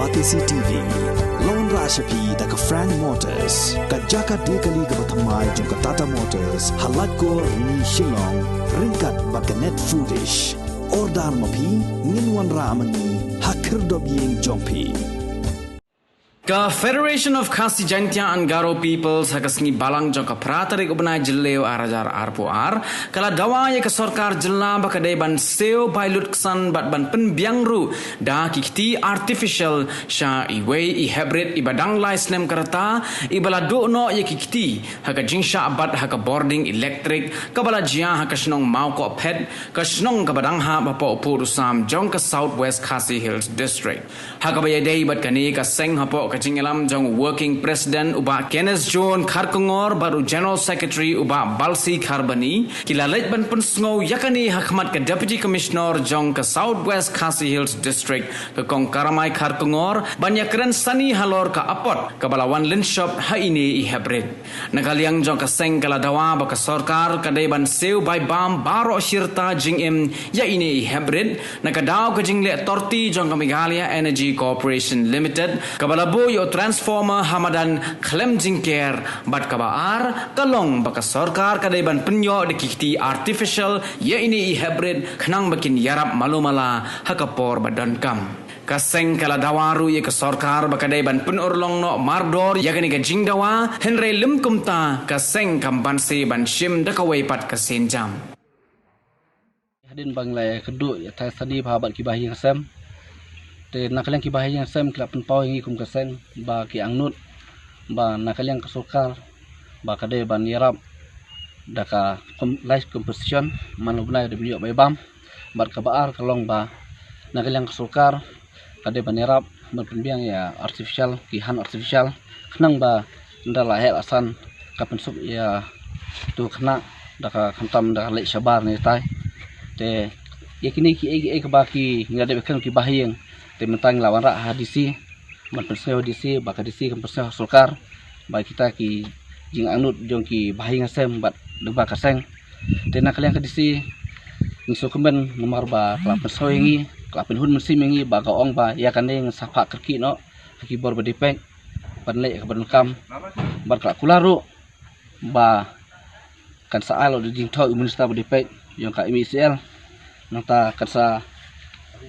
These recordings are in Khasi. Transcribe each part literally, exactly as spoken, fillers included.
Batesi T V, la wanrah sha phi da ka Frank Motors, ka jaka die kali kaba thymmai jong ka Tata Motors, ha Laitkor Rni Shillong, ryngkat bad ka Net Foodish. Order ma phi, ngin wanrah ma ngi, ha khyrdop ïing jong phi. Ka Federation of Khasi Jaintia and Garo Peoples ha ka sngi Balang jong ka phra tarik u bnai Jylliew ar hajar arphew ar, ka la dawa ïa ka sorkar jylla ba ka dei ban siew bai lutksan bad ban pynbiang ruh da ki kti artificial sha iwei i heprit iba dang lai snem ka rta, iba la duh noh ïa ki kti ha ka jingshah bat ha ka bording elektrik kaba la jia ha ka shnong Mawkohphet, ka shnong kaba dang hap hapoh u pud u sam jong ka South West Khasi Hills District. Ha kaba ïadei bad kane ka seng, hapoh ka jingïalam jong u Working President u Bah Kenneth John Kharkongor bad u General Secretary u Bah Balsi Kharbani, ki la leit ban pynsngew ïa kane ha khmat ka Deputy Commissioner jong ka South West Khasi Hills District, ka Kong Karamai Kharkongor, ban ïakren sani halor ka apot kaba la wan lynshop ha ine i heprit. Na ka liang jong ka seng, ka la dawa ba ka sorkar ka dei ban siew bai bam baroh shi rta jingim ïa ine i heprit, na ka daw ka jingleh torti jong ka Meghalaya Energy Corporation Limited, kaba la buh ïa u transformer ha madan khlem jingker, bad kaba ar ka long ba ka sorkar ka dei ban pynïoh da ki kti artificial ïa ine i heprit, khnang ba kin ïarap malu mala ha ka por ba donkam. Ka seng ka la dawa ruh ïa ka sorkar ba ka dei ban pynurlong noh mardor ïa kane ka jingdawa, hynrei lym kumta ka seng kam banse ban shim da kawei pat ka sienjam. Hadien ba ngi la ïakynduh ïatai sani bha bad ki bahaïing hasem, te na ka liang ki bahaïing hasem ki la pynpaw ïa ngi kum ka seng ba ki angnud ba na ka liang ka sorkar ba ka dei ban ïarap da ka kom-, light compensation man la u bnai da ban ïoh bai bam. Bad kaba ar ka long ba na ka liang ka sorkar ka dei ban ïarap ban pynbiang ïa artificial, ki han artificial, khnang ba ynda la heh la san ka pynsuk ïa tu khynnah da ka khamtam da ka leit shabar ne tai. Te ïa kine kiei kiei kaba ki ngi la dep ïakren ki bahaïing, te mynta ngi la wanrah ha D C, ban pynsngew ha D C, ba ka D C kan pynsngew ha sorkar ba kita ki jingangnud jong ki bahaïing hasem bad lyngba ka seng. Te na ka liang ka D C ngi sngewkmen namar ba ka la pynsngew ïa ngi, ka la pynhun mynsiem ïa ngi, ba ka ong ba ïa kane ngin sa phah kyrkieh noh ha ki bor ba dei peit ban leh ïa kaba donkam. Bad ka la kular ruh ba kan sa ai lad da jingthoh u minister ba dei peit jong ka M E C L. Nangta kan sa,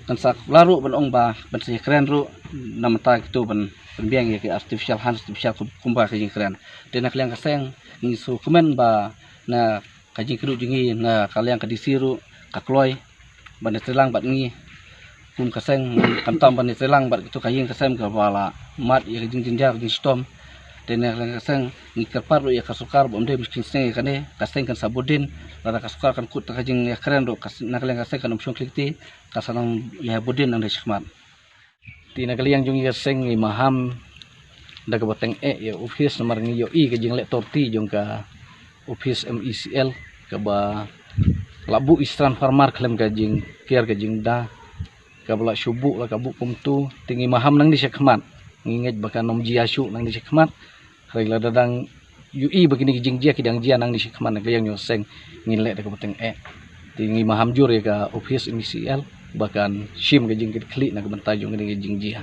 kan sa kular ruh ban ong ba ban sa ïakren ruh namar kito ban pynbiang ïa ki artificial han, artificial kum-, kumba ka jingkren. Te na ka liang ka seng ngi sngewkmen ba na ka jingkyrduh jong ngi na ka liang ka D C ruh ka kloi ban ïatreilang bad ngi kum ka seng, khamtam ban ïatreilang bad kito ka ïing ka sem kaba la mad ïa ka jingjynjar jingshitom. Te na ka liang ka seng ngi kyrpad ruh ïa ka sorkar ba ym dei ban sngewsih ïa kane, ka seng kan sa bud dien, lada ka sorkar kan kut da ka jingïakren ruh, ka s-, na ka liang ka seng kan ym shong khlieh kti, ka sa nang ïa bud dien nangne shakhmat. Te na ka liang jong ngi ka seng ngi maham da kaba tyngeh ïa u office namar ngi ïohi ka jingleh torti jong ka office M E C L kaba la buh ïa ki transformer khlem ka jingker ka jingda, kaba la shu buh la ka buh kumtu. Te ngi maham nangne shakhmat, ngi ngeit ba kan ym jia shuh nangne shakhmat. Hynrei lada dang ïohi ba kine ki jingjia ki dang jia nangne shakhmat, na ka liang jong ka seng ngin leh da kaba tyngeh. Te ngi maham jur ïa ka office M E C L ba kan shim ka jingkitkhlieh na ka bynta jong kine ki jingjia.